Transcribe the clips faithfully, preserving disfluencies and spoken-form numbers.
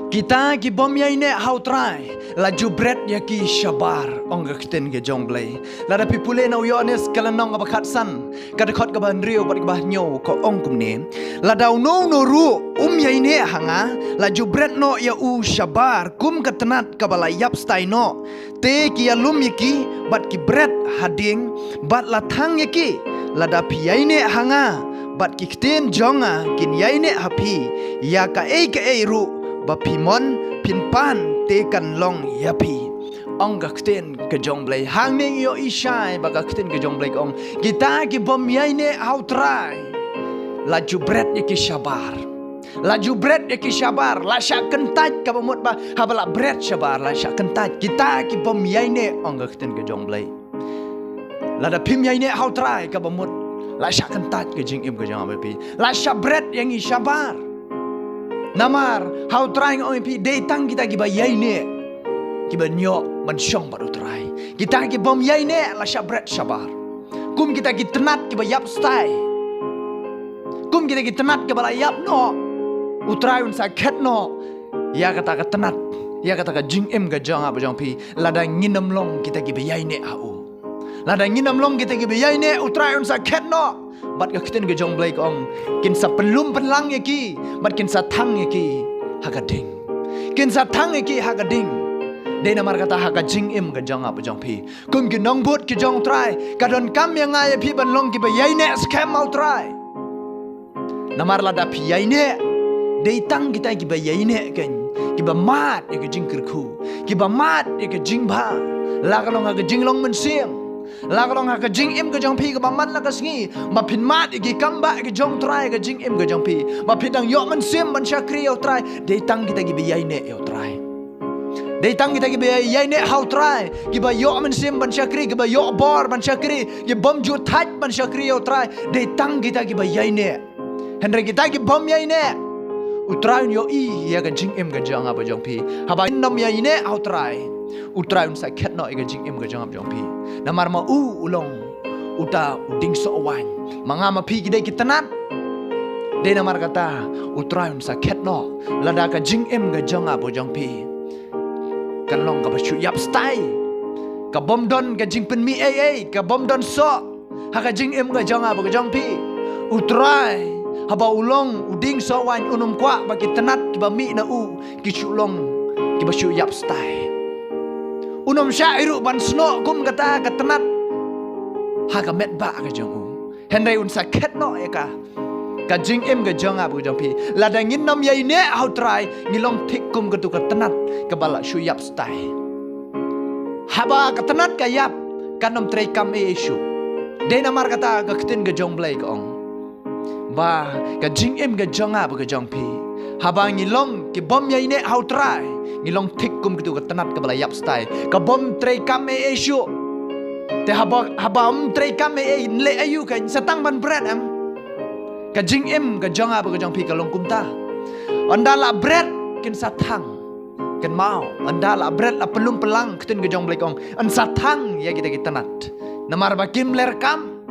Kita ki bym ïaineh ha U Trai, la ju bret ïa ki shabar, ong ka ktien ka jong U Blei. Lada phi pule na u Ïoannis ka lynnong kaba khatsan, ka dkhot kaba hynriew bad kaba hynñiew, ka ong kumne: Lada uno uno ruh um ïaineh ha nga, la ju bret noh ïa u shabar kum ka tnat kaba la ïap stai noh. Te ki ïalum ïa ki bad ki bret ha ding, bad la thang ïa ki. Lada phi ïaineh ha nga, bad ki ktien jong nga kin ïaineh ha phi, ïa kaei kaei ruh ba phi mon phin pan, te kan long ïa phi, ong ka ktien ka jong U Blei. Hangne ngi ïohi shai ba ka ktien ka jong U Blei ka ong, kita ki bym ïaineh ha U Trai, la ju bret ïa ki shabar. La ju bret ïa ki shabar, la shah kyntait, kaba mut ba haba la bret shabar, la shah kyntait. Kita ki bym ïaineh, ong ka ktien ka jong U Blei. Lada phim ïaineh ha U Trai, kaba mut la shah kyntait ka jingim ka jong nga bad phi. La shah bret ïa ngi shabar. Namar ha U Trai, nga ong ïa phi, dei tang kita kiba ïaineh kiban ïoh ban shong bad U Trai. Kita ki bym ïaineh la shah bret shabar. Kum kita ki tnat kiba ïap stai. Kum kita ki tnat kiba la ïap noh. U Trai un sa khet noh ïa kata ka tnat, ïa kata ka jingim ka jong nga bad jong phi, lada ngin ym long kita kiba ïaineh ha u. Lada ngin ym long kita kiba ïaineh, U Trai un sa khet noh. Bad ka ktien ka jong U Blei ka ong, kin sa pynlum pynlang ïa ki, bad kin sa thang ïa ki ha ka ding. Kin sa thang ïa ki ha ka ding. Dei namar kata ha ka jingim ka jong nga bad jong phi, kum ki nongbud ki jong U Trai, ka donkam ïa nga ïa phi ban long kiba ïaineh skhem ha U Trai. Namar lada phi ïaineh, dei tang kita kiba ïaineh kein, kiba mad ïa ka jingkyrkhu, kiba mad ïa ka jingbha, la ka long ha ka jinglong mynsiem, la ka long ha ka jingim ka jong phi kaba man la ka sngi, ba phin mad ïa ki kambah ki jong U Trai ha ka jingim ka jong phi, ba phi dang ïoh mynsiem ban shakri ïa U Trai. Dei tang kita kiba ïaineh ïa U Trai. Dei tang kita kiba ïaineh ha U Trai, kiba ïoh mynsiem ban shakri, kiba ïoh bor ban shakri, ki bym ju thait ban shakri ïa U Trai. Dei tang kita kiba ïaineh. Hynrei kita ki bym ïaineh, U Trai un ïohi ïa ka jingim ka jong nga bad jong phi. Haba ngin ym ïaineh ha U Trai, U Trai un sa khet noh ïa ka jingim ka jong nga bad jong phi. Namar ma u u long uta u dieng soh waiñ. Ma nga ma phi ki dei ki tnat. Dei namar kata U Trai un sa khet noh. Lada ka jingim ka jong nga bad jong phi kan long kaba shu ïap stai, ka bym don ka jingpynmih ei ei, ka bym don soh ha ka jingim ka jong nga bad ka jong phi, U Trai, haba u long u dieng soh waiñ, un ym kwah ba ki tnat kiba mih na u ki shu long kiba shu ïap stai. Un ym shah ei ruh ban snoh kum kata ka tnat ha ka met bah ka jong u. Hynrei un sa khet noh ïa ka, ka jingim ka jong nga bad ka jong phi. Lada ngin ym ïaineh ha U Trai, ngi long thik kum katu ka tnat kaba la shu ïap stai. Haba ka tnat ka ïap, kan ym trei kam ei ei shuh. Dei namar kata ka ktien ka jong U Blei ka ong, ba ka jingim ka jong nga bad ka jong phi, haba ngi long ki bym ïaineh ha U Trai, ngi long thik kum katu ka tnat kaba la ïap stai, ka bym trei kam ei ei shuh. Te haba, haba ym trei kam ei ei, nleh aïu kein, sa tang ban bret em? Ka jingim ka jong nga bad ka jong phi ka long kumta. Ynda la bret, kin sa thang. Kynmaw, ynda la bret, la pynlum pynlang, ktien ka jong U Blei ka ong, yn sa thang ïa kita ki tnat. Namar ba kim ler kam.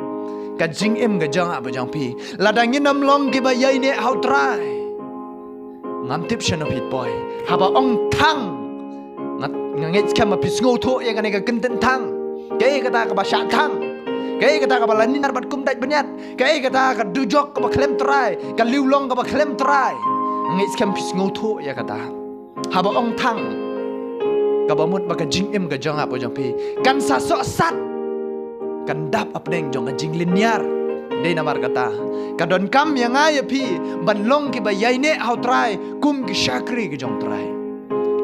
Ka jingim ka jong nga bad jong phi, lada ngin ym long kiba ïaineh ha U Trai, ngam tip shano phi poi. Haba ong thang, nga, nga ngeit skhem ba phi sngewthuh ïa kane ka kyntien thang. Kaei kata kaba shah thang? Kaei kata kaba la nin ar bad kum dait bniat? Kaei kata ka dujok kaba khlem trai, ka liwlong kaba khlem trai? Nga ngeit skhem phi sngewthuh ïa kata. Haba ong thang, kaba mut ba ka jingim ka jong nga bad jong phi kan sa sohsat, kan dap hapdeng jong ka jinglynñiar. Dei namar kata, ka donkam ïa nga ïa phi ban long kiba ïaineh ha U Trai kum ki shakri ka jong U Trai.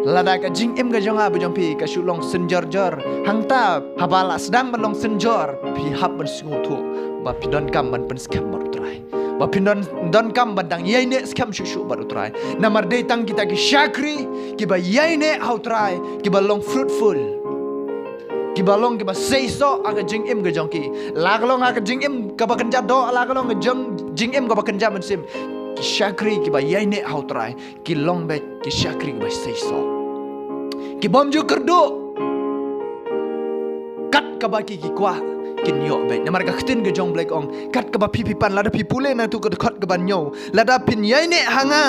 Lada ka jingim ka jong nga bad jong phi ka shu long synjorjor, hangta haba la sdang ban long synjor, phi hap ban sngewthuh ba phi donkam ban pynskhem bad U Trai, ba phin don, donkam ban dang ïaineh skhem shuh shuh bad U Trai. Namar dei tang kita ki shakri kiba ïaineh ha U Trai kiba long fruitful, kiba long kiba seisoh ha ka jingim ka jong ki. La ka long ha ka jingim kaba kynja doh, la ka long ka jong, jingim kaba kynja mynsiem, ki shakri kiba ïaineh ha U Trai ki long beit ki shakri kiba seisoh, ki bym ju kyrduh. Kat kaba ki, ki kwah, kin ïoh beit. Namar ka ktien ka jong U Blei ka ong, kat kaba phi, phi pan, lada phi pule na tu ka dkhot kaba hynñiew, lada phin ïaineh ha nga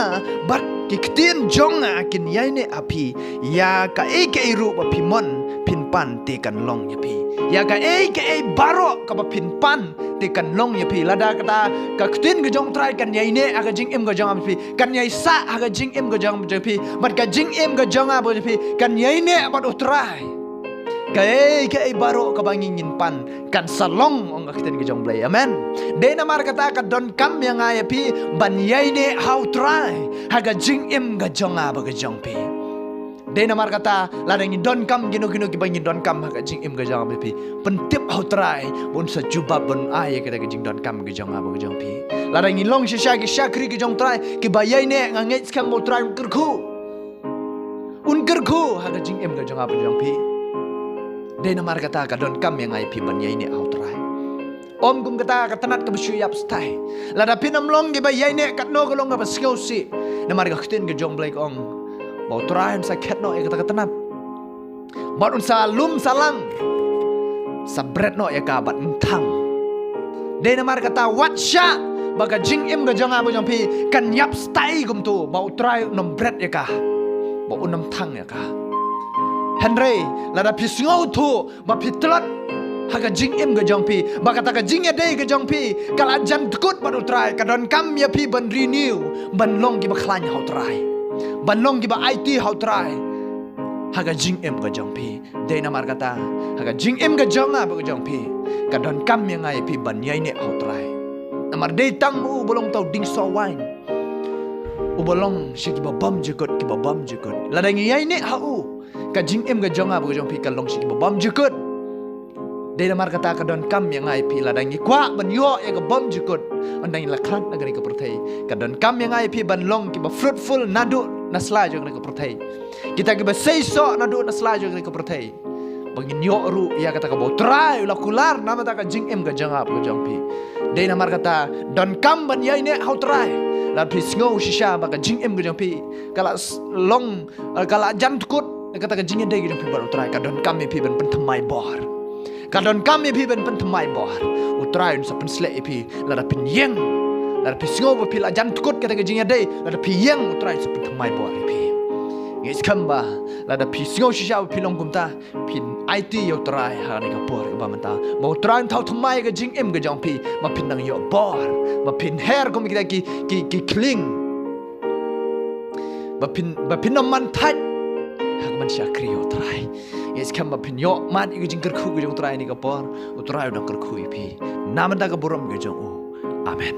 bad Ki ktien jong nga kin ïaineh ha phi, ïa kaei kaei ruh ba phi mon phin pan te kan long ïa phi. Ïa kaei kaei baroh kaba phin pan te kan long ïa phi. Lada kata ka ktien ka jong U Trai kan ïaineh ha ka jingim ka jong nga bad phi, kan ïaisah ha ka jingim ka jong nga bad phi, bad ka jingim ka jong nga bad phi kan ïaineh bad U Trai. Kaei kaei baroh kaba ngi ngin pan kan sa long, ong ka ktien ka jong U Blei. Amen. Dei namar kata ka donkam ïa nga ïa phi ban ïaineh ha U Trai ha ka jingim ka jong nga bad ka jong phi. Dei namar kata lada ngi donkam kino kino kiba ngi donkam ha ka jingim ka jong nga bad phi, pyntip ha U Trai ba un sa jubab, ba un ai ïa kita ki jingdonkam ka jong nga bad ka jong phi. Lada ngi long shisha ki shakri ka jong U Trai kiba ïaineh, nga ngeit skhem ba U Trai un kyrkhu. Un kyrkhu ha ka jingim ka jong nga bad jong phi. Dei namar kata ka donkam ïa nga ïa phi ban ïaineh ha U Trai. Ym kum kata ka tnat kaba shu ïap stai. Lada phin ym long kiba ïaineh, katno ka long kaba sngewsih. Namar ka ktien ka jong U Blei ka ong ba U Trai un sa khet noh ïa kata ka tnat, bad un sa lum sa lang, sa bret noh ïa ka bad un thang. Dei namar kata wat shah ba ka jingim ka jong nga bad jong phi kan ïap stai kumto, ba U Trai un ym bret ïa ka, ba un ym thang ïa ka. Hynrei lada phi sngewthuh ba phi tlot ha ka jingim ka jong phi, ba kata ka jingïadei ka jong phi ka la jan dkut bad U Trai, ka donkam ïa phi ban renew, ban long kiba khlaiñ ha U Trai, ban long kiba aiti ha U Trai ha ka jingim ka jong phi. Dei namar kata ha ka jingim ka jong nga bad ka jong phi, ka donkam ïa nga ïa phi ban ïaineh ha U Trai. Namar dei tang ma u ba long uta u dieng soh waiñ, uba long sha kiba bymjukut, kiba bymjukut. Lada ngi ïaineh ha u, ka jingim ka jong nga bad ka jong phi kan long sha kiba bymjukut. Dei namar kata ka donkam ïa nga ïa phi, lada ngi kwah ban ïoh ïa ka bymjukut, ynda ngi la khlad na kane ka pyrthei, ka donkam ïa nga ïa phi ban long kiba fruitful naduh na sla jong kane ka pyrthei. Kita kiba seisoh naduh na sla jong kane ka pyrthei, ba ngin ïoh ruh ïa kata kaba U Trai u la kular na bynta ka jingim ka jong nga bad ka jong phi. Dei namar kata donkam ban ïaineh ha U Trai. Lada phi sngew shisha ba ka jingim ka jong phi ka la s-, long, eh, ka la jan dkut kata ka jingïadei ka jong phi bad U Trai, ka donkam ïa phi ban pynthymmai bor. Ka donkam ïa phi ban pynthymmai bor. U Trai un sa pynsleh ïa phi lada phin ïeng. Lada phi sngew ba phi la jan dkut kata ka jingïadei, lada phi ïeng, U Trai un sa pynthymmai bor ïa phi. Ngeit skhem ba lada phi sngew shisha ba phi long kumta, phin aiti ïa U Trai ha kane ka por kaba mynta, ba U Trai un thaw thymmai ka jingim ka jong phi, ba phin nang ïoh bor, ba phin her kum kita ki, ki, ki khlieng, ba phin, ba phin ym man thait ha ka ban shakri ïa U Trai. Ngeit skhem ba phin ïoh mad ïa ka jingkyrkhu ka jong U Trai ha kane ka por. U Trai un nang kyrkhu ïa phi na bynta ka burom ka jong u. Amen.